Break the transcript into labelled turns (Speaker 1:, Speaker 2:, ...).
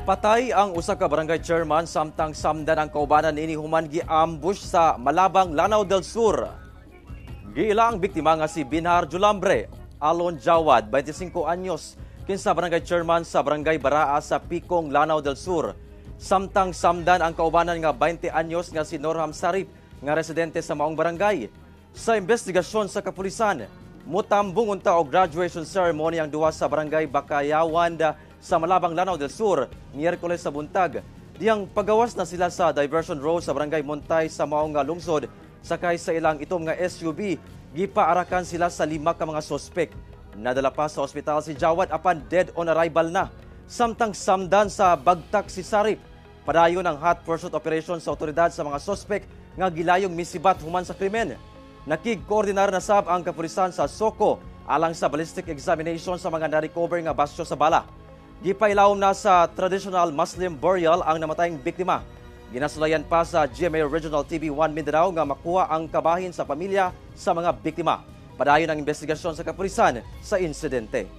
Speaker 1: Patay ang usa ka barangay chairman samtang samdan ang kaubanan niini human gi-ambush sa Malabang, Lanao del Sur. Giila ang biktima nga si Binhar Julambre Alon Jawad, 25 anyos, kinsa barangay chairman sa Barangay Baraa sa Pikong, Lanao del Sur. Samtang samdan ang kaubanan nga 20 anyos nga si Norham Sarip nga residente sa maong barangay. Sa investigasyon sa kapulisan, mutambong unta og graduation ceremony ang duha sa Barangay Bakayawan sa Malabang, Lanao del Sur, Miyerkules sa buntag. Diyang pagawas na sila sa diversion road sa Barangay Montay sa maong nga lungsod, sakay sa ilang itom nga SUV, gipaarakan sila sa lima ka mga sospek. Nadala pa sa ospital si Jawad apan dead on arrival na. Samtang samdan sa bagtak si Sarip. Padayon ang hot pursuit operation sa otoridad sa mga sospek nga gilayong misibat human sa krimen. Nakig-koordinar na sab ang kapulisan sa Soko alang sa ballistic examination sa mga na-recover nga basyo sa bala. Gipailawom na sa traditional Muslim burial ang namatayng biktima. Ginasulayan pa sa GMA Regional TV 1 Mindanao nga makuha ang kabahin sa pamilya sa mga biktima. Padayon ang investigasyon sa kapulisan sa insidente.